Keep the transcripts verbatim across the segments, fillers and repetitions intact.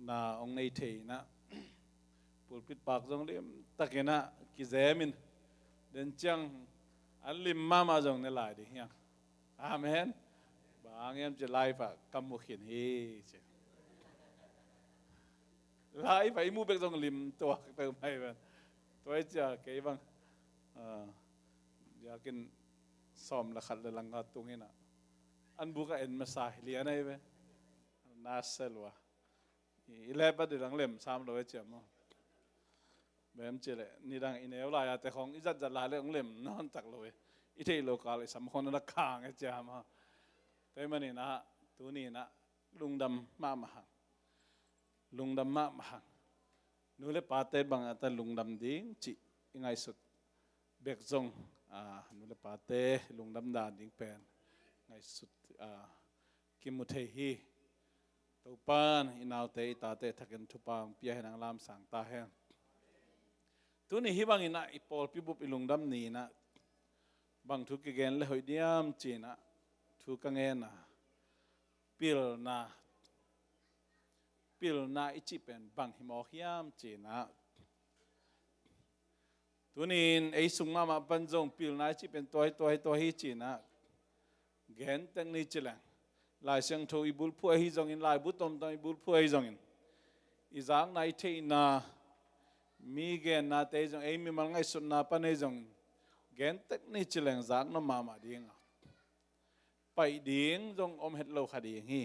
Na hong nei thei inah, pulpit pak zong limtakinah kizemin, den ciang an lim mahmah zong ne lai ding hiang. Amen. Bang hang hiam ci, live ah ka mu khin hi ci. Live ah i mu bek zong lim tuak peuhmah hi ven. Tua hi cia kei bang, ah, biakinn sawm le khat le lang ka tung inah, an buk a en masa hi lian ahi ve. Na sel uh a, i lep a di lang lem sam lo e cia maw. Bem ci leh nidang i neu lai a te khong i zatzat lai le hong lem nawn tak lo e. I theih lo kal i sam khong na kang e cia maw. Tua hi maninah tuni inah lungdam mahmah hang. Lungdam mahmah hang. Nu le pate bang a ta lungdam ding cih i ngaihsut bek zong, ah, nu le pate lungdam dan ding pen ngaihsut, ah, kimu thei hi. Topan i naute i tate thakin thupha hong pia hen, hong lamsang ta hen. Tuni hih banginah i pawlpi bup i lungdam ni inah bang thu kigen le hoih diam ci inah thu ka ngen a, pilna, pilna i cih pen bang hi mawk hiam ci inah, tuni-in ei sung mahmah pan zong pilna i cih pen tua hi, tua hi, tua hi ci inah gen tek ni ci leng, Lai Siangtho i bulphuh ahi zongin, laibu tomtom i bulphuh ahi zongin, i zakna i theihna, mi gennate ahi zong, ei mimal ngaihsutna pan ahi zongin gen tek ni ci leng zakna mahmah ding a, paih ding zong om het lo kha ding hi.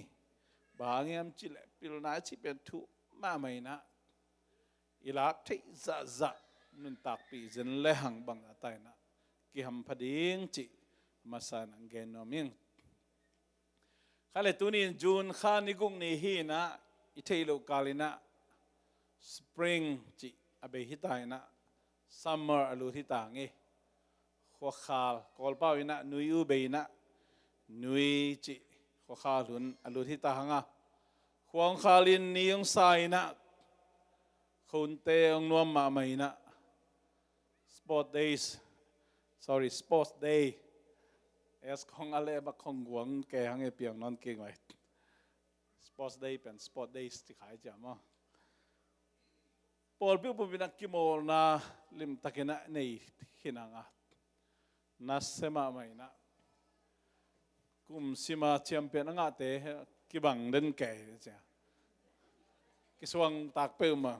Bang hang hiam ci leh pilna i cih pen thu mahmah inah i lak theih zahzah nuntakpih zin le hang bang a ta inah kihampha ding cih masa inah gen nuam ing. Kha le tuni-in June kha ni guk ni hi inah, i theih loh kal inah spring cih a bei hi ta inah summer a lut hi ta ngei. Khuakhal, Kawlpau inah nui u bei inah nui cih khuakhal hun a lut hi ta hang a, khuangkhal in ni hong sa inah, khonte hong nuam mahmah inah, sport days, sorry, sports day. Es khong a leh bak khong guang ke hang e, piang nawn kei ngai. Sports day pen sport days ci khai cia maw. Pawlpi bup inah kimawlna limtakinah nei khin hang a, nasia mahmah inah kum sima champion a ngahte kibang den kei cia. Kisuang tak peuhmah.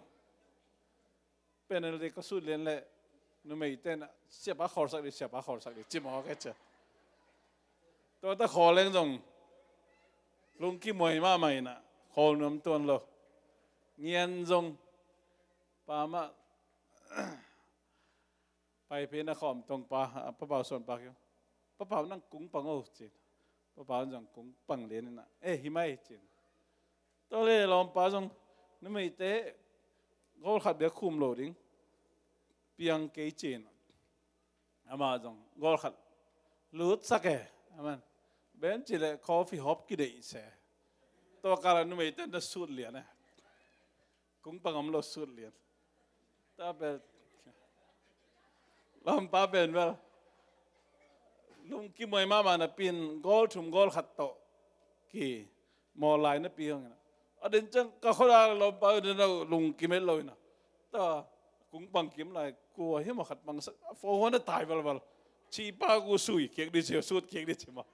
Penalty ka sut lian leh numeite inah siapa khawlsak dih, siapa khawlsak dih ci mawk e cia. Tua ta khawl leng zong lungkim huai mahmah inah khawl nuam tuan lo. Ngian zong pa mah Paipih na khawm tong pa, a, Pa Pau suan pa kiu. Pa Pau nang kung pang o ci. Pa Pau zong kung pang lian inah, eh, hi mai ci. Tua le lawmpa zong, numeite goal khat bek khum lo ding, piang kei ci. Amah zong goal khat lutsak e. Amen. Ben ci le coffee hop kideih se. Tua kal a numeite na sut lian e. Kung pang om lo sut lian. Ta pen lawmpa pen bel lungkim huai mahmah napi in goal thum goal khat tawh kimawl lai napi hong inah, a den ciang ka khuadak lawmpa den a lungkim het lo inah, ta kung pang kim lai, kua hi maw khat pangsak, a fo huan a tai valval. Cipa gu sui kiak dih ci, sut kiak dih ci maw.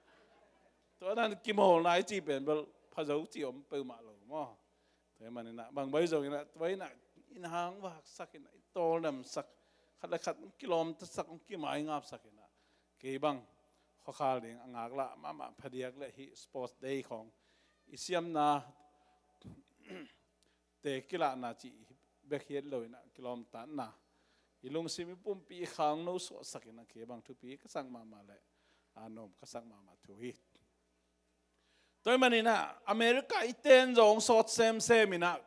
Tua nan kimawlna i cih pen bel pha zo cih om peuhmah lo maw. Tua ahih manin ah bang bai zong inah, tua inah, inn hang vaksak inah, i tawldamsak, khat le khat hong kilawmtatsak, hong kimaingapsak inah, kei bang khuakhal ding a ngaklah mahmah phadiak le hih sports day khawng i siamna te kilahna cih bek hi het lo inah, kilawmtatna, i lungsim i pumpi i khang no suahsak inah, kei bang thupi ka sak mahmah le a nuam ka sak mahmah thu hi. Tua ahih manin ah America i ten zong sawt semsem inah,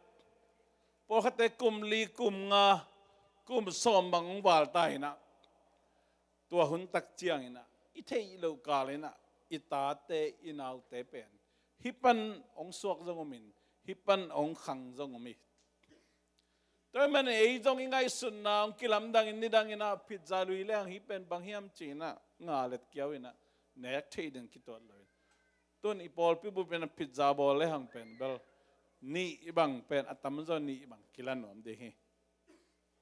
pawlkhatte kum li, kum nga, kum sawm bang hong val ta inah, tua hun tak ciang inah i theih loh kal inah i tate, i naute pen hih pan hong suak zong om in, hih pan hong khang zong om hi. Tua ahih manin ei zong i ngaihsutna hong kilamdang in, nidang inah pizza lui lehang hih pen bang hiam ci inah nga let kiau inah nek theih ding kituat lo in. Tun i pawlpi bup inah pizza bawl lehang pen bel nih i bang pen a tamzaw nih i bang kila nuam ding hi.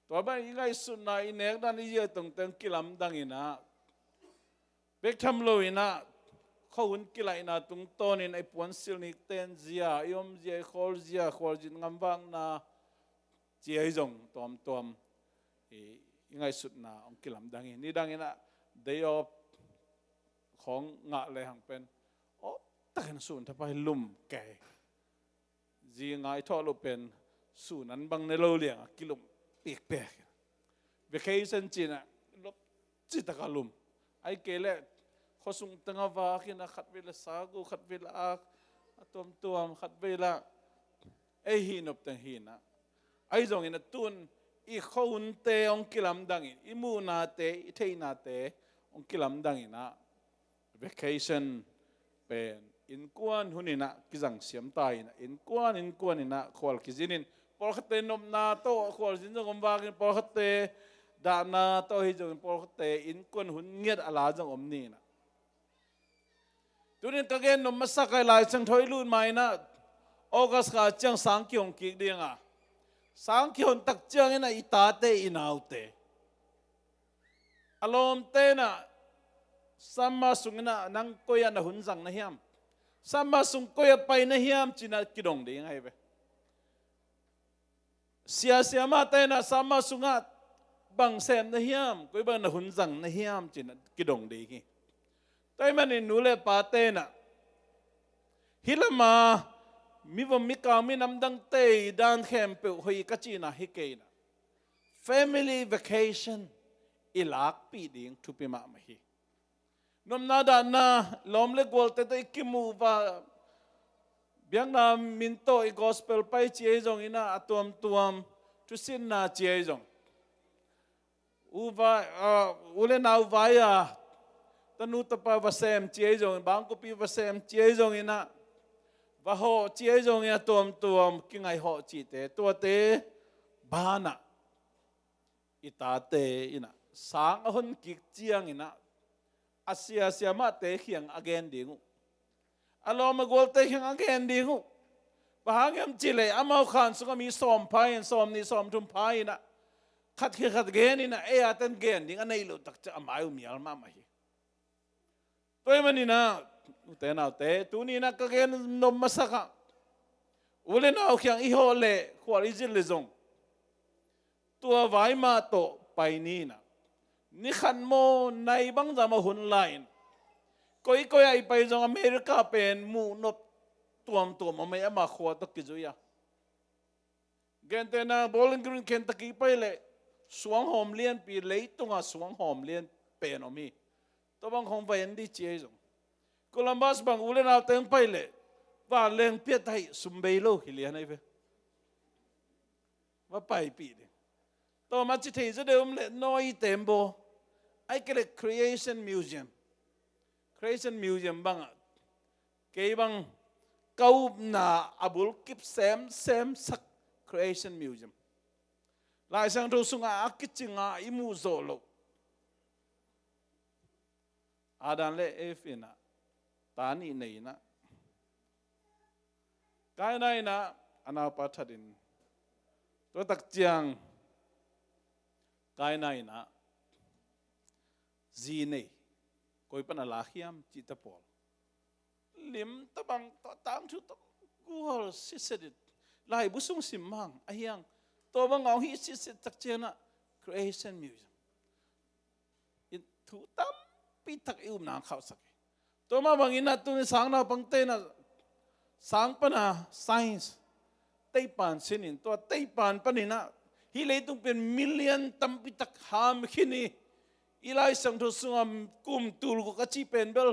Tua bang i ngaihsutna, i nekdan, i zia tungteng kilamdang inah, bek tham lo inah khuahun kilaihna tungtawnin a i puansilh nikten zia, i omzia, i khawlzia, khualzin ngamvakna, ci ahi zong tuamtuam i, i ngaihsutna hong kilamdang hi. Nidang inah day off khawng ngah lehang pen, aw, takin sun thapai lum kei. Zi ngai thawh lo pen, sun an bang ne lo lianga kilum pikpek. Vacation cinah lop citak a lum. Ai kei leh khuasung teng a vak inah khatvei la sagu, khatvei la ak, a tuamtuam, khatvei la ei hi nop teng hi inah. Ai zong inah tun i khuahunte hong kilamdang in, i muhnate, i theihnate hong kilamdang inah, vacation pen innkuan hun inah kizang siam ta inah, innkuan innkuan inah khual kizinin, pawlkhatte nopna tawh khualzin zong om vakin, pawlkhatte dahna tawh hi zongin, pawlkhatte innkuan hun ngiat a la zong om ni inah. Tunin ka gen nop masak a, Lai Siangtho i lut ma inah August kha ciang sang kihong kik dinga, sang kihon tak ciang inah i tate, i naute, a lawmte inah summer sung inah nang koi ah na hun zang na hiam, summer sung koi ah pai na hiam cinah kidong ding ahi ve. Siasia mahte inah summer sungah bang sem na hiam, koi bang na hun zang na hiam cinah kidong ding hi. Tua ahih manin nu le pate inah, hih lama mivom mikau minam dangte i dan khempeuh hoih ka cihna hi kei inah, family vacation i lakpih ding thupi mahmah hi. Nopna dahna, lawm le gualte tawh i kimuh va, biakna min tawh i gospel pai ci ahi zong inah, a tuamtuam thusinna ci ahi zong, u vai, ah, u le nau vai a tanu tapa va sem ci ahi zong, bangkupi va sem ci ahi zong inah, va hawh ci ahi zong inah, tuamtuam kingaih hawh cihte, tuate banah i tate inah sang a hon kik ciang inah, a siasia mahte kiang a gen ding uh, a lawm a gualte kiang a gen ding uh. Bang hang hiam cih leh amau khan sungah mi sawm pha in, sawmnih sawmthum pha inah, khat khit khat gen inah, ei a ten gen ding a neih loh tak ciang a mai uh mial mahmah hi. Tua ahih manin ah, ute naute, tuni inah ka gen nop masak ah, u le nau kiang i hawh leh khual i zin leh zong, tua vai mah tawh pai ni inah, ni khat maw, nai bangzah maw hun la in, koikoi ah i pai zong America pen muh nop tuamtuam om ei, ama khua tawh kizui a. Gentehna, Bowling Green, Kentucky pai leh suanghawm lianpi, leitunga suanghawm lian pen om hi. Tua bang khawng va en dih ci ahi zong, Columbus bang u le naute hong pai leh vanleng piat ahi, sum bei lo hi lian ahi ve. Va paipih ding. Tua mah ci thei zaw deuh om leh, nawi tembaw, ahih kei leh Creation Museum. Creation Museum bangah kei bang ka upna a bul kip semsem sak, Creation Museum. Lai Siangtho sungah a kicinga i muh zawh loh, Adam le Eve inah ta nih nei inah, Kaina inah a naupa that in, tua tak ciang Kaina inah zi nei, koi pan a lak hiam cih ta pawl. Lim tabang tawh, tangthu tawh, gual sitset in, laibu sung sim mang a hiang, tua bang hong hih sitset tak ciangah Creation Museum in thu tampi tak i upna khauhsak hi. Tua mah bangin ah tuni sang naupangte inah sang pana science teipan sin in, tua teipan panin ah hih leitung pen million tampi tak ham khin hi. I Lai Siangtho sungah kum tul guk a cih pen bel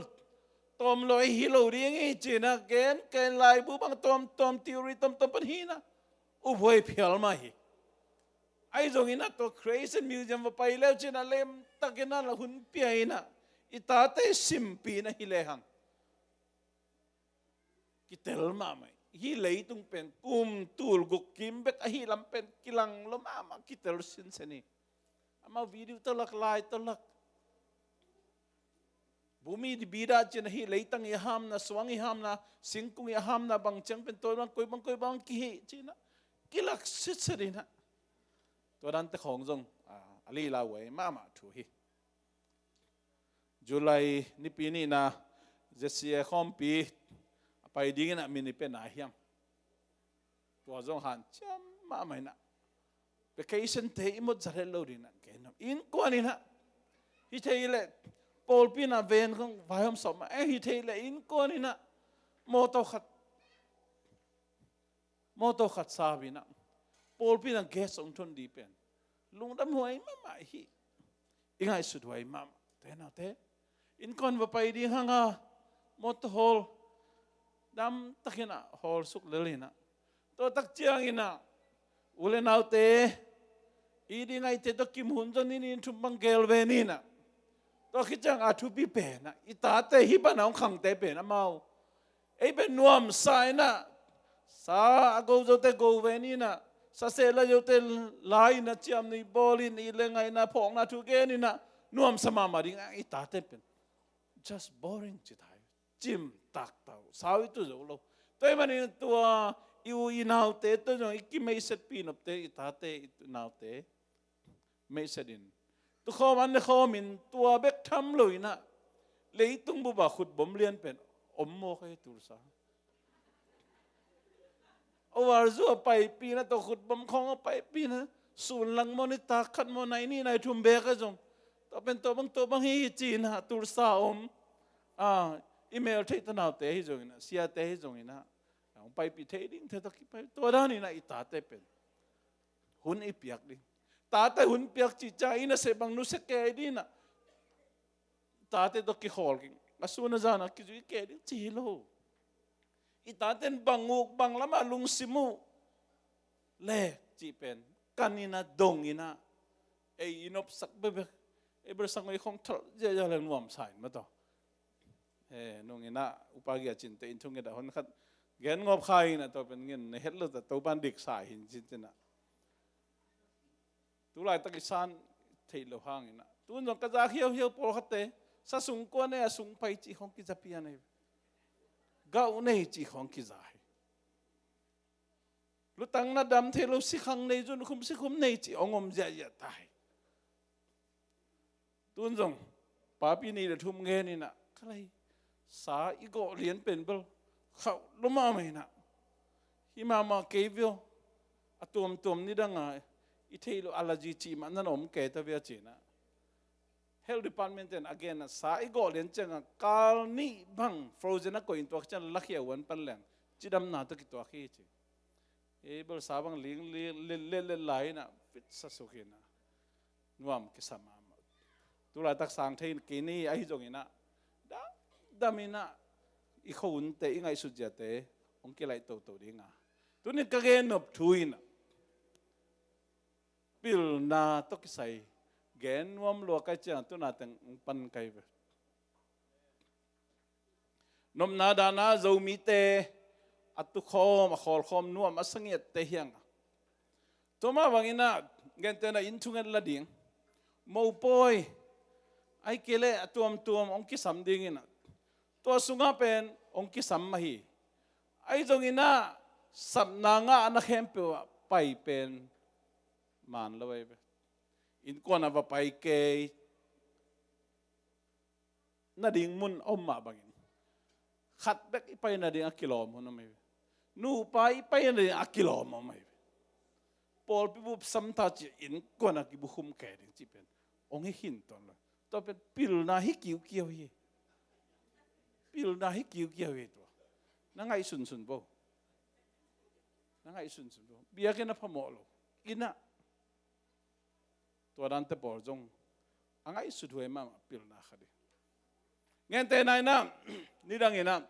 tawm lo, hi lo ding hi ci-in ah gen, ken laibu bang tawmtawm, theory tawmtawm pan hi inah uphuai phial mah hi. Ahi zongin ah tua Creation Museum va pai leu cin ah lemtakin ah la hun pia in ah i tate simpi in ah hi lehang kitel mahmah hi. Hih leitung pen kum tul guk kim bek ahih lam pen kilang lo mahmah, kitel sinsen hi. Amau video tawh lak, lai tawh lak, Bumi di bidah cina hi, leitang i a hamna, suang i hamna, singkung i a hamna, bang ciang pen tua bang koi bang koi bang kihi cina kilak sitset ina. Tua dante khawng zong a, a lila uai mahmah thu hi. July nipi nihna Z C A khawmpi a pai dingin a min i pe na hiam? Tua zong hanciam mahmah ina. Vacation te i mot zat het lo ding na kei no. Innkuan ina. Hi thei le pawlpi na ven kong vaihawm sawm ma. Eh, hi thei le innkuan ina. Mawtaw khat. Mawtaw khat sa ina. Pawlpi na gas ong thon di pen. Lungdam huai mahmah hi. I ngaihsut huai mahmah. Te na te. Innkuan va pai ding hanga. Mawtaw hawl. Dam takin a hawl suk lel ina. Tua tak ciang ina. U le naute. I di ngaite tawh kimu hun zong ni ni thum bang gel ve ni na. Tua khit ciang a thupi pen a. I tate hi pan a ong khangte pen amau. Ei pen nuamsa ina. Sa a go zote go ve ni na. Sa seh la zote la ina ciam ni bawl in i le ngaina phawkna thu gen ina. Nuamsa mahmah ding a i tate pen. Just boring ci thai. Cim tak tau. Sau i tu zo lo. Tua i manin tua i u i naute tua zong i kimeihset pi nopte i tate i naute. Meihset in. Tu khawm an ne khawm in tua bek tham lo ina. Leitung buba khutbom lian pen. Om mawk he Tulsa. Over zu a paipina tawh khutbom khawng a paipina. Sun lang maw nitak khat maw nai nih nai thum bek a zong. Tua pen tua bang tua bang hi hi ci ina Tulsa om. A, i mel theih tanaute hi zong ina. Siate hi zong ina. Ang paipih thei ding te tawh kipai. Tua dan ina i tate pen. Hun i piak ding. Tate hun piak ci ca ina se bang nu se kei ding ina. Tate tawh kikhawl keng. A sun a zan a kizui kei ding ci hi lo. I taten bang uk bang lama lungsim uh. Le, cih pen. Kan ina dong ina. Ei i nopsak bebek. Ei bersang ei khong thal ziazia leng nuam sa in ma tawh. He, nung ina upa gia cinte in thung ina hon khat. Gen ngop kha ina tawh pen ngin na het lo ta to ban dik sa hin cin cina. Tulai tak i san theih lo hang ina. Tun zong ka za hiau hiau pawlkhatte. Sa sung kuan e a sung pai cih khong kiza pian e. Gauh nei cih khong kiza hi. Lutang na dam thei lo sikhang nei zun khum sikhum nei cih ong om ziahziah ta hi. Tun zong papi nih le thum ngen ina ka lei sa i gawh lian pen bel khauh lo mahmah ina. Hi mahmah kei vio a tuamtuam nidanga i theih lo allergy cih mah nan om kei ta via cina. Health department ten a genna sa i gawh lian cianga kal nih bang frozen a koih in tuak ciang lakhia uan pan leng cidamna tawh kituak hi ci. Ei bel sa bang ling ling let let let lai ina fit sa suk ina. Nuam kisa mahmah. Tulai tak sang thei kei ni ahi zong ina. Dam dam ina i khonte i ngaihsut ziate hong kilaih toto dinga. Tunin ka gen nop thu ina. Pilna tawh kisai gen nuam lua kai ciang tuna teng hong pan kai ve. Nopna dana Zomite a tukhawm a khawlkhawm nuam a sangiatte hianga. Tua mah bangina gentena in thungen la ding. Mopawi ai kei le a tuamtuam hong kisam dingina. Tua sunga pen hong kisam mah hi. Ai zongina sapna ngah na khempeuh ah pai pen man lo ai ve. Innkuan a va pai kei nading mun a om mah bangin khat bek i pai nading a kilawm hun om hi ve. Nupa i pai nading a kilawm om hi ve. Pawlpi bup samtha ci innkuan a kibukhum kei ding ci pen hong hi khin ton lo. Tua pen pilna hi kiukiau hi. Pilna hi kiukiau hi tua. Na ngaih sunsun bo. Na ngaih sunsun bo. Biakinn a phamawh lo. Ina tua dante pawl zong a ngaihsut huai mahmah pilna kha ding. Ngente naina nidangina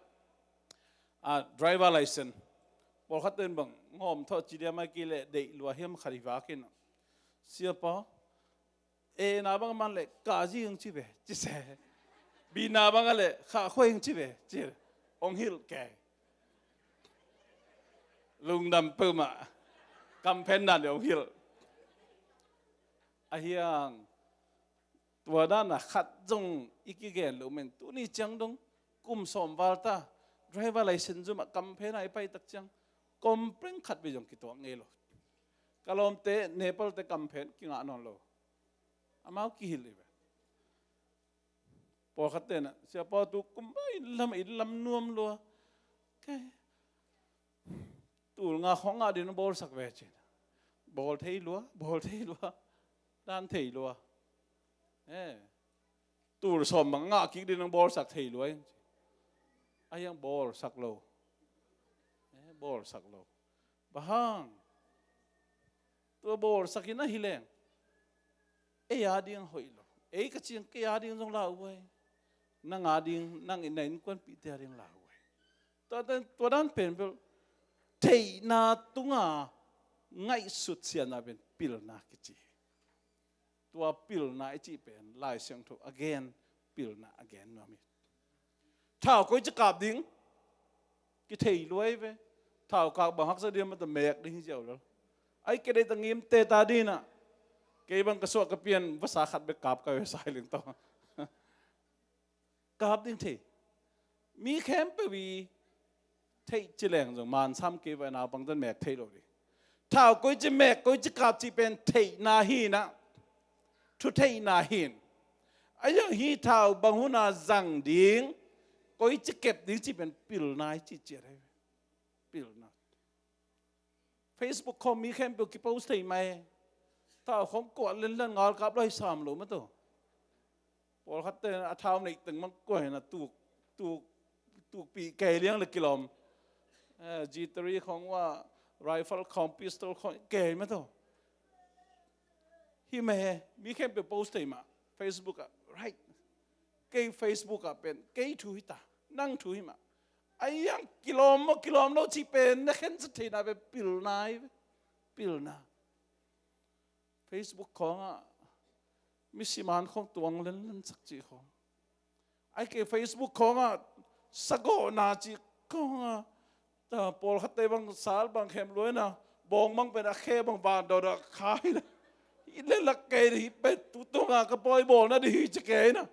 a driver license pawlkhat ten bang ngawm thaw ci diam a kile deih lua hiam kha di vakin siapa e na bang man le ka zi hong ci ve ci se bi na bang a le kha khoi hong ci ve ci hong hilh ke. Lungdam peuhmah kamphen dan deuh hilh. A hiang tua dana khat zong kigen lo men, tuni ciang dong kum sawm val ta, driver license zumah kamphen a i pai tak ciang complain khat bek zong kituak ngei lo. Ka lawmte Nepal te kamphen kingah nawn lo. Amau kihilh hi ve. Pawlkhat tenah, "Sia Pau, tu kum a inn lam, inn lam nuam lua. Kei tul nga khawng ngah ding bawlsak ve," ci. Bawl thei lua, bawl thei lua, dan thei lua. Eh, tul sawm bang ngah kik ding bawlsak thei lua ing, ci. A hiang bawlsak lo. Eh, bawlsak lo. Bang hang? Tua bawlsak in ahi leng, ei a ding hoih lo. Ei ka ciang, kei a ding zong lauhuai. Nang a ding, nang in na innkuanpihte a ding lauhuai. Tua dan, tua dan pen bel, theihna tunga ngaihsut siatna pen pilna kici hi. Tua pilna i cih pen Lai Siangtho a gen pilna a gen nuam hi. Thau koici kap ding? Kithei lua hi ve. Thau kap bang haksa ding, mata mek ding hi ziau lo. Ai, kei deih ta ngim te ta ding a. Kei bang ka suah ka pian vasa khat bek kap ka ve, sai ling tawh. Kap ding thei. Mi khempeuh i theih ci leng zong man sam kei vai, naupang ten mek thei lo ding. Thau koici mek, koici kap cih pen theihna hi na. Thu theihna hi. A hiang hi, thau bang hun a zang ding, koici kep ding cih pen pilna i cih ciat hi. Pilna. Facebook khawng mi khempeuh kipost thei mah hi. Thau khawng kuah lenlen, ngalkap lai sam lo mah tawh. Pawlkhat te a thau neih teng mang kuah hi na, tuk, tuk, tukpih kei liang le kilawm. Eh, G three khawng, uh, rifle khawng, pistol khawng kei mah tawh. Hi mah hi, mi khempeuh post thei mah Facebook ah, right? Kei Facebook ah pen kei thu hi ta, nang thu hi mah. A hiang kilawm maw, kilawm lo cih pen na khensat theihna pen pilna hi ve. Pilna. Facebook khawngah misi man khawng tuang lenlen sak cih khawng. Ai, kei Facebook khawngah sagawhna cih khawngah, ta, pawlkhatte bang sal bang khem luaina, bawng bang pen a khe bang van dawdawh kha hi na. Hi le lak kei hi, pen tu tunga ka pawi bawlna ding hi ci kei na.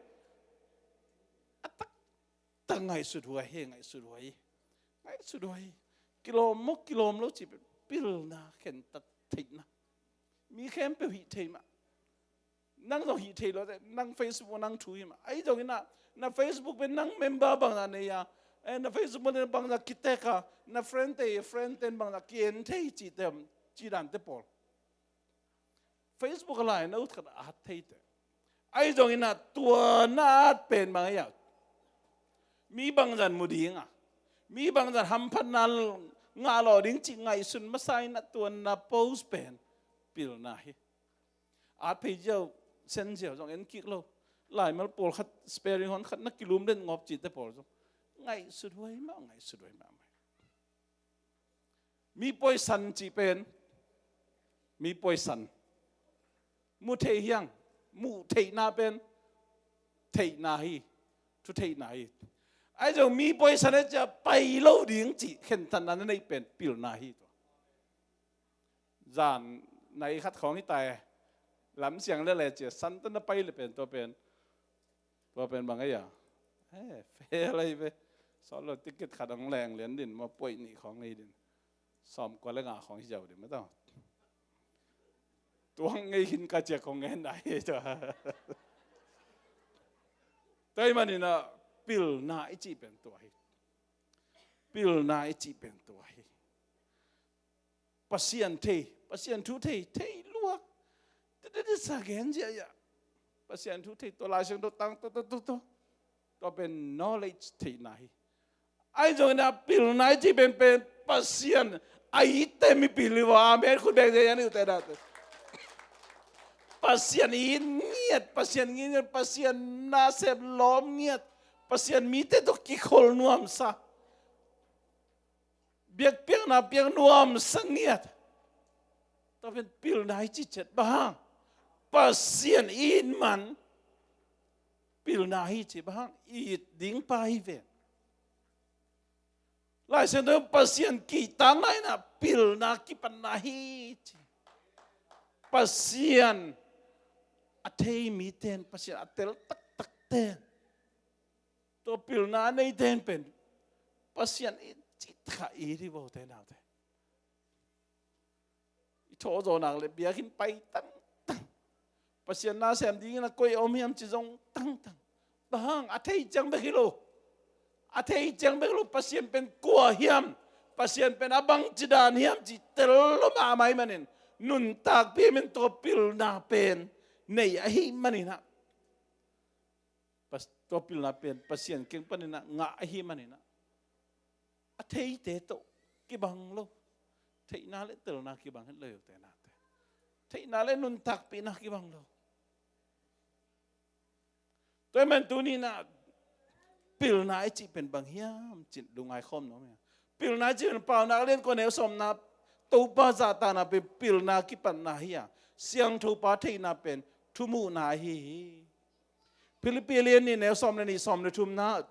A taktak ngaihsut huai hi, ngaihsut huai hi. Ngaihsut huai hi. Kilawm maw, kilawm lo cih pen pilna, khentat theihna. Mi khempeuh hih thei mah. Nang zong hih thei lo teh, nang Facebook nang thu hi mah. Ahi zongin ah, na Facebook pen nang member bangzah nei a, eh, na Facebook pen bangzah kitek a, na friend te, friend ten bangzah ki-en thei cih te, cih dan te pawl. Facebook a lai na ut khat a at thei teh. Ahi zongin ah tua na at pen bang ahi a, mi bangzah mu ding a, mi bangzah hamphatna ngah lawh ding cih ngaihsun masa in ah tua na post pen pilna hi. At phei ziau, sen ziau zong en kik lo. Laimal pawlkhat, sparing horn khat na kilum den ngawp cihte pawl zong ngaihsut huai mah, ngaihsut huai mahmah. Mi poisan cih pen, mi poisan. Mu thei hiang, muh theihna pen theihna hi, thu theihna hi. Ahi zong mi poisan e cia pai lo ding cih khentatna na neih pen pilna hi tua. Zan nai khat khawng hi ta e. Lam siang le le cia san tan na pai le pen tua pen. Tua pen bang ahi a. Eh, fail ahi ve. Sawt lo ticket khat hong leng lian din, ma puai nih khawng ngei din. Sawm kua le nga khawng hi zau din ma tawh. Tuang ngei hin ka cia khawng ngen dai hi tua. Tua ahih manin ah pilna i cih pen tua hi. Pilna i cih pen tua hi. Pasian thei, Pasian thu thei, thei luak. Tete sa gen zia ya. Pasian thu thei, tua Lai Siangtho tang, tua, tua, tua, tua. Tua pen knowledge theihna hi. Ahi zongin ah pilna i cih pen pen Pasian a itte mipil hi ua, amen khut beng zia ya ni u te da te. Pasian it ngiat, Pasian ngin ngiat, Pasian nasep lawm ngiat, Pasian mite tawh kikhol nuamsa. Biakpiakna piak nuamsa ngiat. Tua pen pilna hi ci ciat bang hang? Pasian it man pilna hi ci bang hang? It ding pa hi ve. Lai Siangtho Pasian kihtakna in ah pilna kipatna hi ci. Pasian a thei miten, Pasian a tel taktak ten Tua pilna a neite in pen Pasian i cih kha i hi vo te naute. I thawh zawh nak le biakinn pai tangtang. Pasian na sem dingin a koi a om hiam ci zong tangtang. Bang hang a thei ciang bek hi lo. A thei ciang bek hi lo. Pasian pen kua hiam? Pasian pen a bangci dan hiam ci tel lo mahmah ahih manin nuntakpih in tua pilna pen nei ahih manin ah. Pas-, tua pilna pen Pasian kiang panin ah ngah ahih manin ah a theite tawh kibang lo. Theihna le telna kibang het lo hi ute naute. Theihna le nuntakpihna kibang lo. Tua ahih manin tuni-in ah pilna i cih pen bang hiam cih lungngai khawm nuam hi. Pilna i cih pen Paunak lian kua neu sawmna, Topa zahtakna pen pilna kipatna hi a, siangthopa theihna pen thumuhna ahi hi. Philippi lian nih neu sawm le nih, sawm le thumna,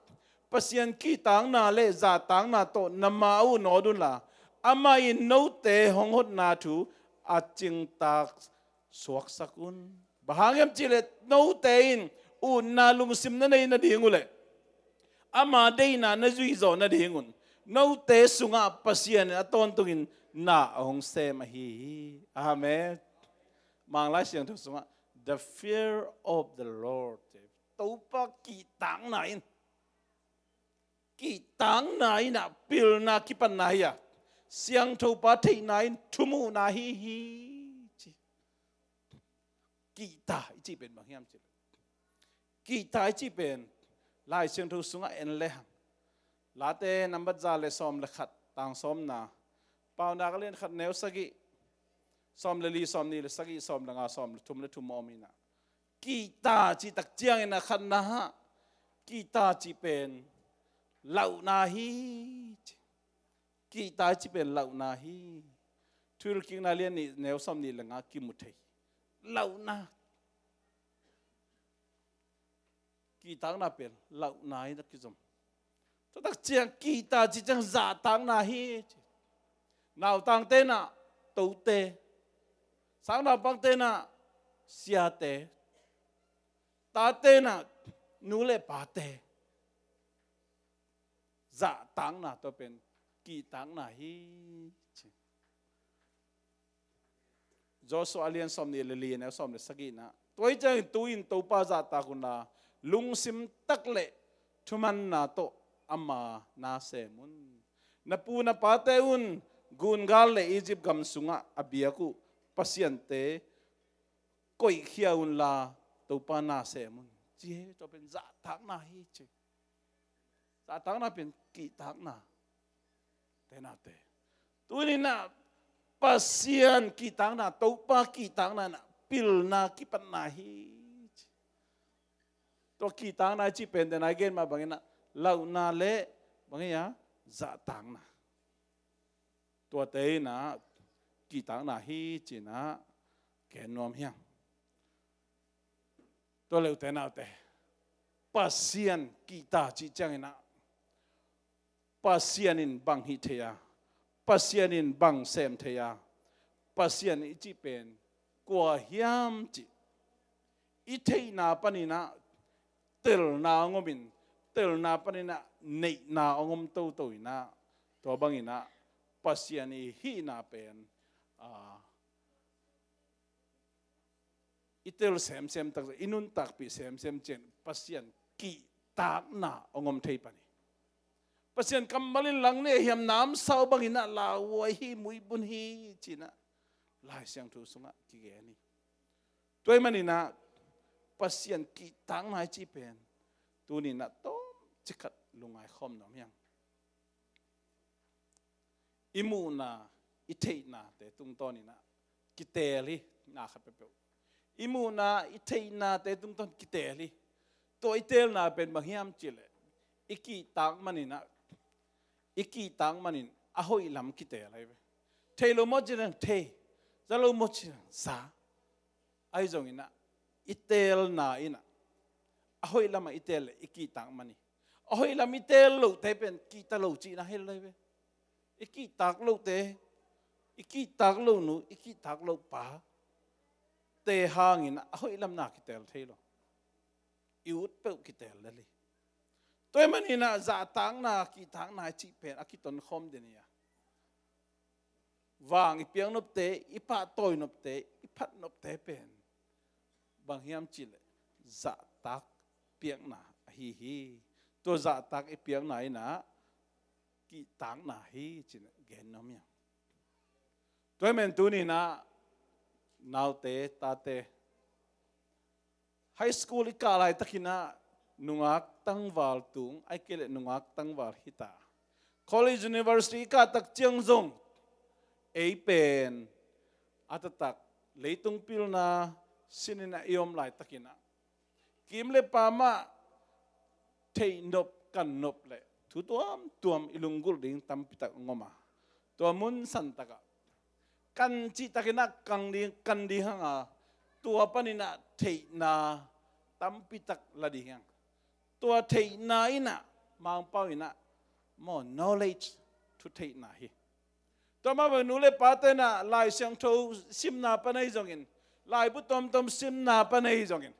Pasian kihtakna le zahtakna tawh na ma uh nawt unla, amah in note hong hotna thu a cingtak suaksak un. Bang hang hiam cih leh note in utna lungsim na nei nading uh leh ama deihna na zuih zawh nadingun note sungah Pasian in a tawntungin na a hong sem ahi hi. Amen. Manglai Siangtho sungah the fear of the Lord, Topa kihtakna in, kihtakna in ah pilna kipatna hi a, siangthopa theihna in thumuhna hi hi, ci. Kihta i cih pen bang hiam cih leh, kihta i cih pen Lai Siangtho sungah en lehang, Late nambat za le sawm le khat, tang sawmna, Paunak lian khat neu sagih, sawm le li, sawm nih le sagih, sawm le nga, sawm le thum le thum a om in ah, kihta cih tak ciangin a khatna ah, kihta cih pen lauhna hi, ci. Kihta i cih pen lauhna hi. Thuhilhkikna lian nih neu sawm nih le nga kimu thei. Lauhna. Kihtakna pen lauhna in a kizom. Tua tak ciang kihta cih ciang zahtakna hi, ci. Nautangte in ah tote, sangnaupangte in ah siate, tate in ah nu le pate. Zahtakna tua pen kihtakna hi, ci. Joshua lian sawm nih le li neu sawm le sagihna, tua hi ciangin tu-in Topa zahtak unla, lungsim tak le thumanna tawh ama na sem un. Na pu na pate un gungal le Egypt gam sungah a biak uh pasiante koihkhia unla, Topa na sem un, ci hi. Tua pen zahtakna hi, ci. Zahtakna pen kihtakna. Te naute, tuni-in ah Pasian kihtakna, Topa kihtakna in ah pilna kipatna hi, ci. Tua kihtakna i cih pen te nai gen mah bangin ah lauhna le bang hi a, zahtakna. Tuate in ah kihtakna hi ci-in ah gen nuam hi hang. Tua leh ute naute, Pasian kihta cih ciangin ah Pasian in bang hih thei a, Pasian in bang sem thei a, Pasian i cih pen kua hiam cih i theihna panin ah telna hong om in, telna panin ah neihna hong om toto in ah, tua bangin ah Pasian i hihna pen, a, i tel semsem tak, i nuntakpih semsem ciang Pasian kihtakna hong om thei pan hi. Pasian kammal in lang ne hiam, namsau bangin ah lauhuai hi, muibun hi ci-in ah Lai Siangtho sungah kigen hi. Tua ahih manin ah Pasian kihtakna i cih pen tuni-in ah tawmcik khat lungngai khawm nuam hi hang. I muhna, i theihnate tungtawnin ah kiteel hi, na khat peuhpeuh. I muhna, i theihnate tungtawn kiteel hi. Tua i teelna pen bang hiam cih leh, i kihtak manin ah, i kihtak manin a hoih lam kiteel ahi ve. Thei lo maw cih leh thei, za lo maw cih leh za. Ahi zongin ah, i teelna in ah, a hoih lamah i teel leh i kihtak man hi. A hoih lam i teel lohte pen kihta lo cihna hi lo hi ve. I kihtak lohte, i kihtak lo nu, i kihtak lo pa te hangin ah a hoih lam na kiteel thei lo. I ut peuh kiteel lel hi. Tua ahih manin ah zahtakna, kihtakna i cih pen a kitonkhawm den hi a, vang i piak nopte, i pahtawi nopte, i phat nopte pen bang hiam cih leh zahtak piakna ahi hi. Tua zahtak i piakna in ah kihtakna hi ci-in gen nuam hi. Tua ahih manin tuni-in ah naute, tate, high school i kah laitakin ah nungak tangval tung, ahih kei leh nungak tangval hi ta. College, university i kah tak ciang zong ei pen a taktak leitung pilna sin in ah i om laitakin ah kim le pam ah theih nop, kan nop leh thu tuamtuam i lunggulh ding tampi tak hong om a, tua mun san tak ah kan cih takin ah kan ding, kan ding hang a, tua panin ah theihna tampi tak la ding hi hang. Tua theihna in ah Mangpau in ah more knowledge, thu theihna hi. Tua mah bang nu le pate in ah Lai Siangtho simna pan ahi zongin, laibu tuamtuam simna pan ahi zongin,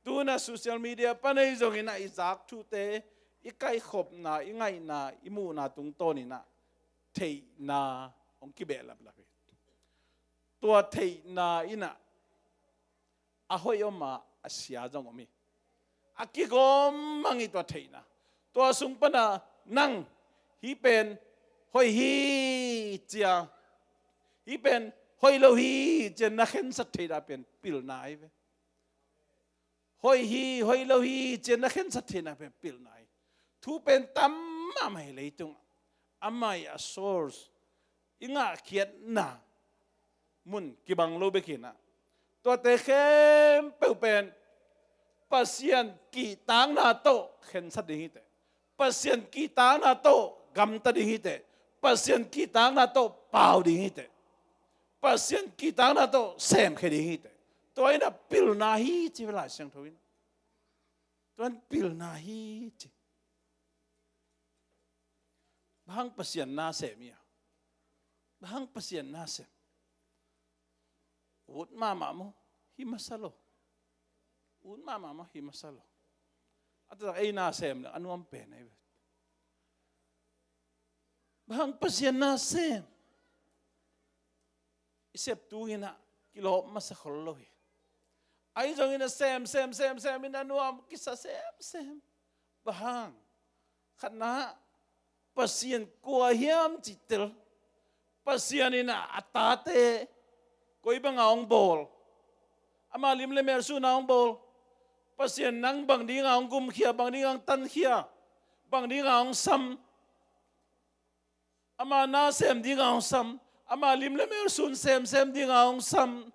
tu-in ah social media pan ahi zongin ah i zak thute, i kaihkhopna, i ngaihna, i muhna tungtawn in ah theihna hong kibehlaplap hi. Tua theihna in ah a hoih om a, a sia zong om hi. A kigawm mang hi tua theihna. Tua sung pan ah nang hih pen hoih hi ci-a, hih pen hoih lo hi ci-a na khensat theihna pen pilna ahi ve. Hoih hi, hoih lo hi ci-a na khensat theihna pen pilna hi. Thu pen tam mahmah hi leitungah. Amah i a source, i ngahkhiatna mun kibang lo bek hi-in ah, tuate khempeuh pen Pasian kihtakna tawh khensat ding hi teh. Pasian kihtakna tawh gamta ding hi teh. Pasian kihtakna tawh pau ding hi teh. Pasian kihtakna tawh semkhia ding hi teh. Tua in ah pilna hi ci ve Lai Siangtho in. Tua in pilna hi ci. Bang hang Pasian na sem hi a? Bang hang Pasian na sem? Ut mahmah maw? Hi masa lo. Ut mahmah maw? Hi masa lo. A taktak ei na sem leh a nuam pen ahi ve. Bang hang Pasian na sem? I sep tung in ah kilawp masa khol lo hi. Ahi zongin ah sem, sem, sem, sem in a nuam kisa sem, sem. Bang hang? Khatna, Pasian kua hiam cih tel. Pasian in ah a tate koi banga hong bawl? Ama lim le mel sungah hong bawl. Pasian nang bang dinga hong gumkhia, bang dinga hong tankhia, bang dinga hong sam? Ama na sem dinga hong sam, ama lim le mel sun semsem dinga hong sam,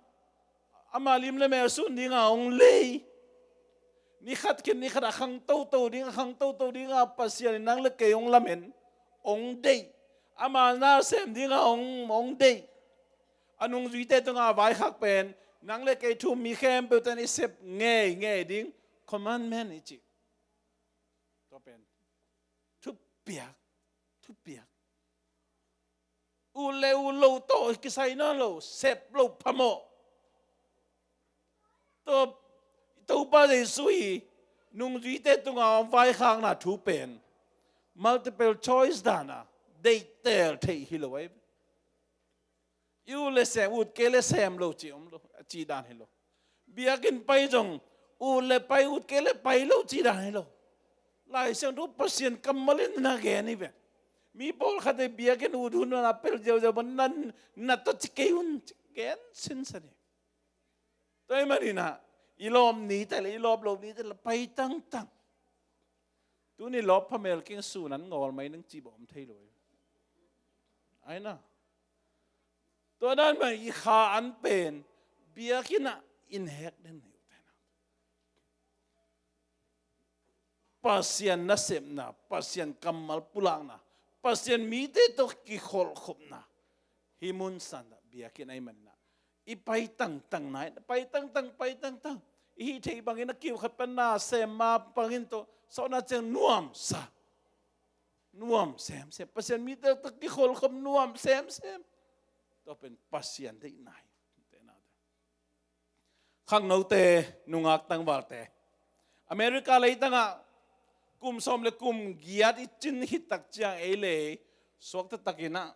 ama lim le mel sun dinga hong lei. Ni khat khit ni khat a khang toto ding, a khang toto dinga Pasian in nang le kei hong lamen, hong deih. Ama na sem dinga hong, hong deih. A nungzuite tunga vaikhak pen nang le kei thu um mi khempeuh ten i sep ngeingei ding commandment i cih. Tua pen thupiak, thupiak. Ut le ut lo tawh kisai nawn lo, sep loh phamawh. Tua Topa Jesu i nungzuite tunga hong vaikhakna thu pen multiple choice dana deihtel theih hi lo ahi. I ut le sem, ut kei le sem lo ci om lo, a ci dan hi lo. Biakinn pai zong ut le pai, ut kei le pai lo ci dan hi lo. Lai Siangtho Pasian kammal in na gen hi ve. Mi pawlkhat in biakinn ut hun a pel ziauziau bang na, na tawh ci kei un ci gen sinsen hi. Tua ahih manin ah i lawp ni teh le i lawp lo ni teh le pai tangtang. Tuni lawp phamel keng sun an ngawl mai nang ci bawm thei lo hi. Ai na. Tua dan mah i kha an pen biakinn ah in hek den hi. Pasian nasepna, Pasian kammal pulakna, Pasian mite tawh kikholhkhopna. Hih mun san ah biakinn ahih manin ah i pai tangtang nai, pai tangtang, pai tangtang. I hih theih bangin a kiu khat pan na sem ma bangin tawh sawhna ciang nuamsa. Nuam semsem. Pasian mite tawh kikholhkhop nuam semsem. Tua pen Pasian deihna hi. Khangnote, nungak tangvalte. America leitangah Kum sawm le kum giat i cin khit tak ciang ei le ei suakta takin ah,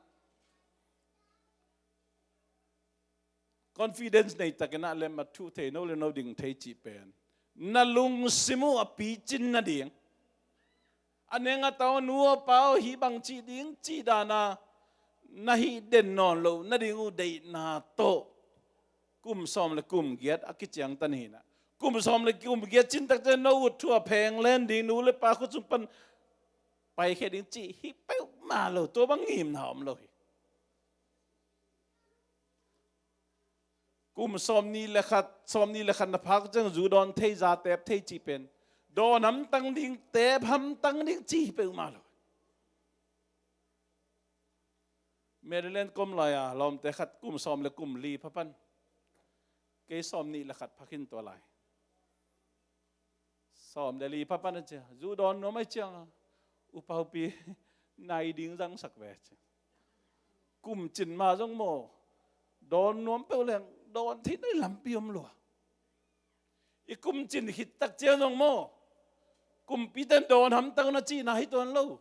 confidence nei takin ah lemmat thuh thei, no le no ding thei cih pen na lungsim uh a picin nading, a neng a tau nu aw pa aw hih bang cih ding cih dana na hih den nawn loh nading uh deihna tawh kum sawm le kum giat a kiciangtan hi nah. Kum sawm le kum giat cin tak ciang no ut thu a pheng len ding, nu le pa khut sung pan paikhia ding cih hi peuhmah lo, tua bang ngimna om lo hi. Kum sawm nih le khat, sawm nih le khat na phak ciang zu dawn thei, za tep thei cih pen dawn hamtang ding, tep hamtang ding cih hi peuhmah lo. Maryland kom lai-a lawmte khat kum sawm le kum li pha pan, kei sawm nih le khat pha khin tua lai. Sawm le li pha pan a cia, zu dawn nuam ai cianga, upaupi nai ding zangsak ve cia. Kum cin ma zong maw, dawn nuam peuh leng dawn thei nai lampi om lua. I kum cin khit tak ciang zong maw, kumpite in dawn hamtang na cihna hi tuan lo.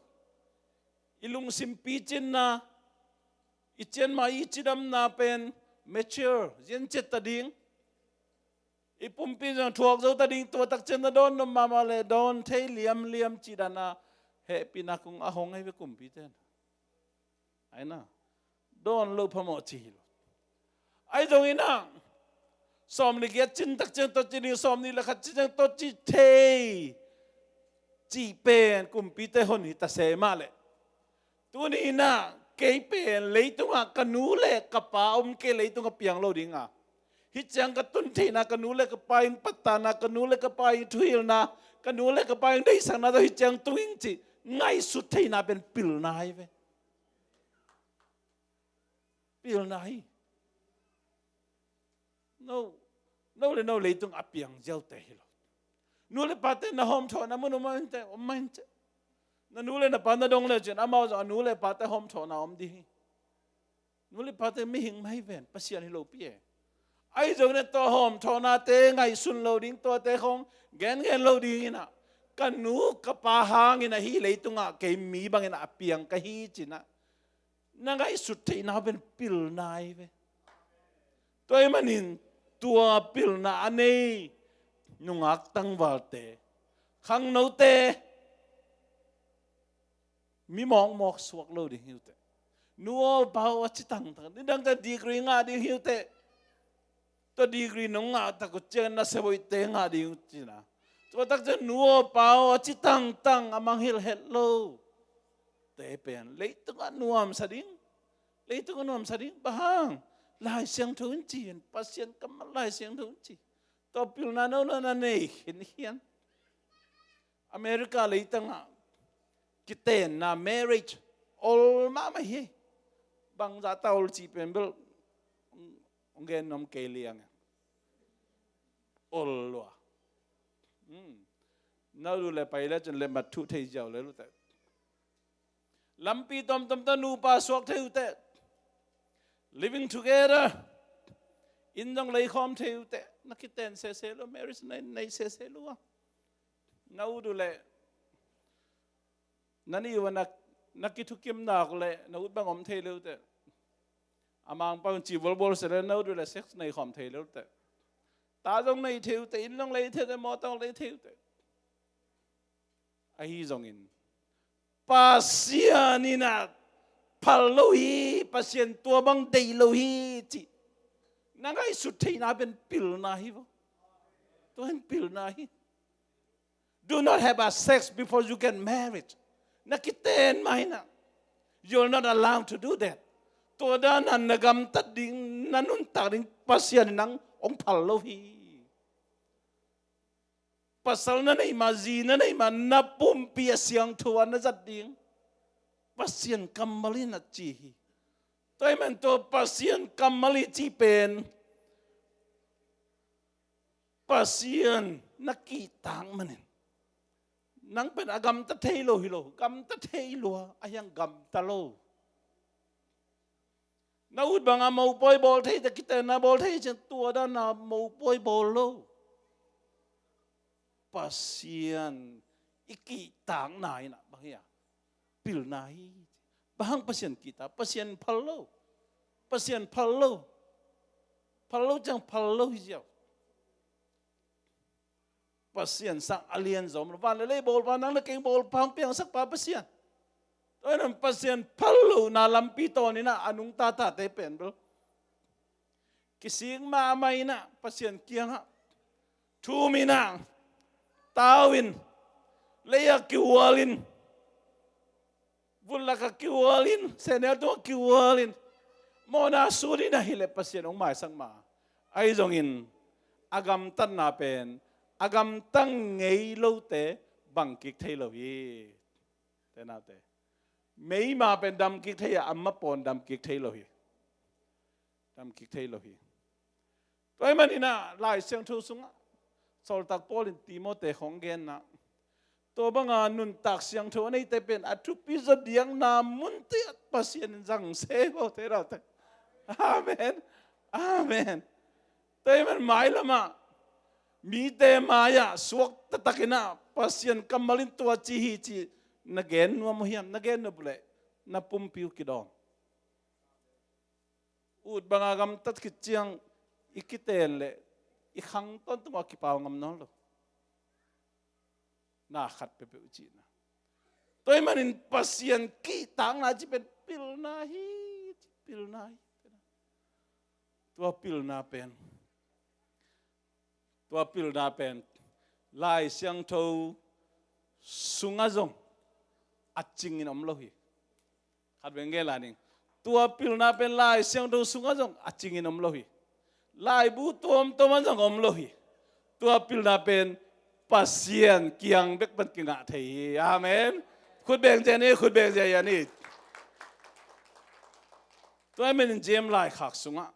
I lungsim picinna, i cianma i cidamna pen mature, zian ciat ta ding. I pumpi zong thuak zo ta ding, tua tak ciang na dawn nuam mahmah le dawn thei liamliam cih dana hehpihna kong a hong ahi ve kumpite in. Aina, dawn lo phamawh ci hi lo. Ahi zongin ah, sawm le giat cin tak ciang tawh ci ding, sawm nih le khat cin ciang tawh ci thei cih pen kumpite hon hi ta se mah leh, tuni in ah kei pen leitungah ka nu le ka pa om kei, leitung a piang lo dinga, hih ciang ka tun theihna, ka nu le ka pa in pattahna, ka nu le ka pa in thuhilhna, ka nu le ka pa in deihsakna tawh hih ciang tung ing cih ngaihsut theihna pen pilna hi ve. Pilna hi. No, no le no leitung a piang ziaute hi lo. Nu le pate na hawmthawhna mun om mah inteh, om mah inteh. Na nu le na pa na dong le cin amau zong a nu le pate hawmthawhna om ding hi. Nu le pate mihing mah hi ven, Pasian hi lopi e. Ahi zongin a tua hawmthawhnate ngaihsun lo ding, tuate khong gengen lo ding in ah, ka nu ka pa hangin ahi leitungah kei mi bangin a piang ka hi cin ah, na ngaihsut theihna pen pilna hi ve. Tua ahih manin tua pilna a nei nungak tangvalte, khangnote, mi mawkmawk suak lo ding hi uh teh. Nu aw pa aw a ci tangtang, nidang teh degree ngah ding hi uh teh. Tua degree nong ngah tak uh ciang na sevoite ngah ding uh cina. Tua tak ciang nu aw pa aw a ci tangtang a mangngilh het lo te pen leitungah nuamsa ding. Leitungah nuamsa ding. Bang hang? Lai Siangtho in ci in, Pasian kammal Lai Siangtho in ci. Tua pilna no na nei khin hian. America leitangah kitenna, marriage ol mahmah hi. Bangzah ta ol cih pen bel hong gen nuam kei liang e. Ol lua. Hmm. Na ut uh le pai le cin le mat thuh thei ziau le luteh. Lampi tomtom tawh nupa suak thei uh teh. Living together. Inn zong leikhawm thei uh teh. Na kiten sese lo, marriage na nei sese lo a. Na ut uh leh, na nih uh a na, na kithukim nak leh na ut bang om thei lo teh. A mangpau in ci bualbual se leh na ut uh leh sex nei khawm thei lo teh. Ta zong nei thei uh teh, inn zong lei thei uh teh, mawtaw lei thei uh teh. Ahi zongin Pasian in a phal lo hi, Pasian tua bang deih lo hi cih na ngaihsut theihna pen pilna hi vo. Tua in pilna hi. Do not have a sex before you get married. Na kiten mah in a, you are not allowed to do that. Tua dan a na gamtat ding, na nuntak ding Pasian in nang hong phal lo hi. Pasal na neih mah, zi na neih mah, na pumpi a siangtho a na zat ding Pasian kammal in a ci hi. Tua ahih manin tua Pasian kammal i cih pen Pasian na kihtak manin nang pen a gamta thei lo hi lo, gamta thei lua, a hiang gamta lo. Na ut bang a mopawi bawl thei teh, kitenna bawl thei ciang tua dan a mopawi bawl lo. Pasian i kihtakna in ah bang hi a, pilna hi. Bang hang Pasian kihta, Pasian phal lo. Pasian phal lo. Phal lo ciang phal lo hi ziau. Pasian sang a lian zom lo. Van le lei bawlpa, nang le keng bawlpa hong piangsak pa Pasian. Tua in ah Pasian phal lohna lampi tawn in ah a nungta tate pen bel kisik mahmah in ah Pasian kiangah thum in ah, tau in, lei ah kihual in, vun lakah kihual in, sehnel tungah kihual in, mawhna sut in ahih leh Pasian hong maisak mah. Ahi zongin a gamtatna pen a gamtang ngei lote bang kik thei lo hi. Te naute, meima pen dam kik thei a, a ma pawn dam kik thei lo hi. Dam kik thei lo hi. Tua ahih manin ah Lai Siangtho sungah Sawltak Paul in Timote khawng genna, tua banga nuntak siangtho a neite pen a thupi zaw diakna munte ah Pasian in zang se vo, te naute. Amen. Amen. Tua ahih man mailamah mite mai-ah suak taktakin ah Pasian kammal in tua ci hi ci na gen nuam uh hiam? Na gen nuam uh leh na pumpi uh kidawm. Ut banga gamtat khit ciang i kiten leh i khang tawntung a kipau ngam nawn lo. Na khat peuhpeuh cihna. Tua ahih manin Pasian kihtakna cih pen pilna hi, cih pilna hi. Tua pilna pen, tua pilna pen Lai Siangtho sungah zong a cingin om lo hi. Khat veng gen la ning. Tua pilna pen Lai Siangtho sungah zong a cingin om lo hi. Laibu tuamtuam ah zong om lo hi. Tua pilna pen Pasian kiang bek pan kingah thei hi. Amen. Khut beng cian hi, khut beng cian hi. Tua ahih manin James laikhak sungah,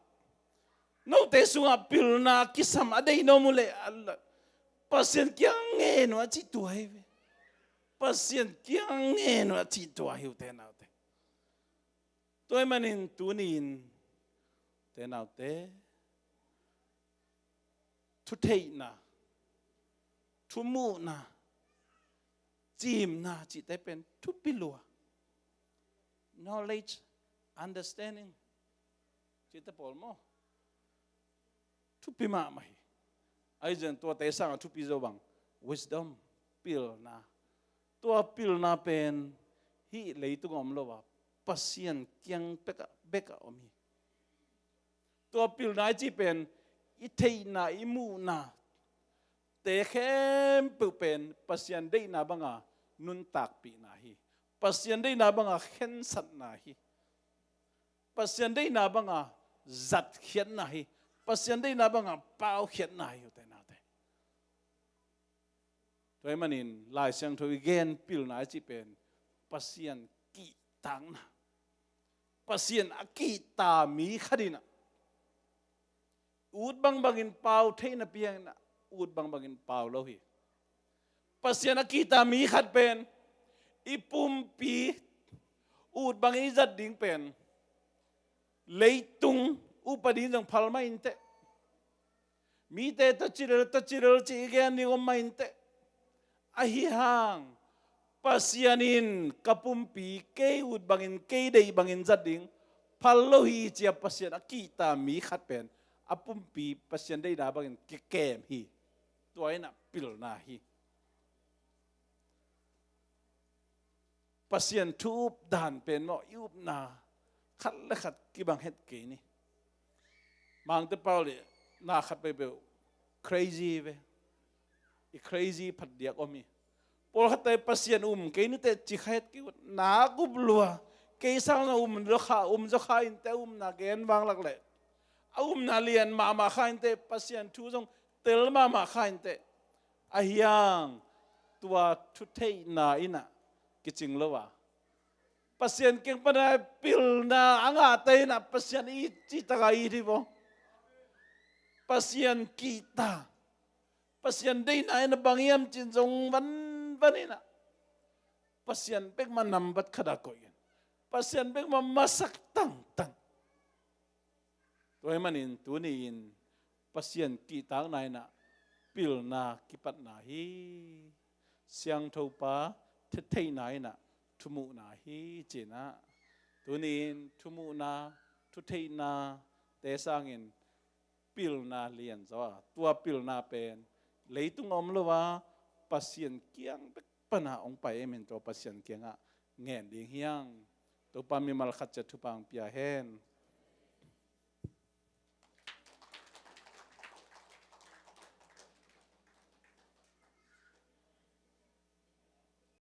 note sungah pilna kisam a deih na om uh leh, a la, Pasian kiang ngen uh a cih tua hi ve. Pasian kiang ngen uh a cih tua hi uh, te naute. Tua ahih manin tuni-in, te naute, thutheihna, thumuhna, cimna cihte pen thupi lua. Knowledge, understanding cihte pawl maw, thupi mahmah hi. Ahi zongin tuate sangah thupi zo bang, wisdom, pilna. Tua pilna pen hih leitung a om lo a, Pasian kiang bek a, bek a om hi. Tua pilna i cih pen i theihna, i muhna te khempeuh pen Pasian deihna banga nuntakpihna hi. Pasian deihna banga khensatna hi. Pasian deihna banga zatkhiatna hi. Pasian deihna banga paukhiatna hi, ute naute. Tua ahih manin Lai Siangtho i gen pilna i cih pen Pasian kihtakna. Pasian a kihta mi khat in ah ut bangbangin pau theihna piang in ah ut bangbangin pau lo hi. Pasian a kihta mi khat pen i pumpi ut bangin i zat ding pen leitung uh pading zong phal mah inteh. Mite tawh ci lel, tawh ci lel ci i gen ding om mah inteh. Ahi hang Pasian in ka pumpi kei ut bangin, kei deih bangin zat ding phal lo hi ci-a Pasian a kihta mi khat pen a pumpi Pasian deihna bangin kikem hi. Tua in ah pilna hi. Pasian thu up dan pen maw, i upna khat le khat kibang het kei ni. Mangte pau le na khat peuhpeuh crazy ve. I crazy phat diak om hi. Pawlkhatte Pasian um kei niteh ci kha het kei uh. Nak up lua. Kei sang na um zaw kha, um zaw kha inteh, a umna gen vanglak leh a umna lian mahmah kha inteh, Pasian thu zong tel mahmah kha inteh. Ahi hang tua thutheihna in ah kicing lo a, Pasian kiang pana pilna a ngahte in ah Pasian it cih taka it hi vaw. Pasian kihta, Pasian deihna in ah bang hiam cih zong vanvan in ah Pasian bek mah nambat khat a koih in, Pasian bek mah masak tangtang. Tua ahih manin tuni-in Pasian kihtakna in ah pilna kipatna hi. siangthopa theihna in ah thumuhna hi ci-in ah, tuni-in thumuhna, thutheihnate sangin pilna lianzaw a, tua pilna pen leitung a om lo a, Pasian kiang bek pana hong pai ahih manin tua Pasian kiangah ngen ding hi hang. Topa mimal khat ciat thupha hong pia hen.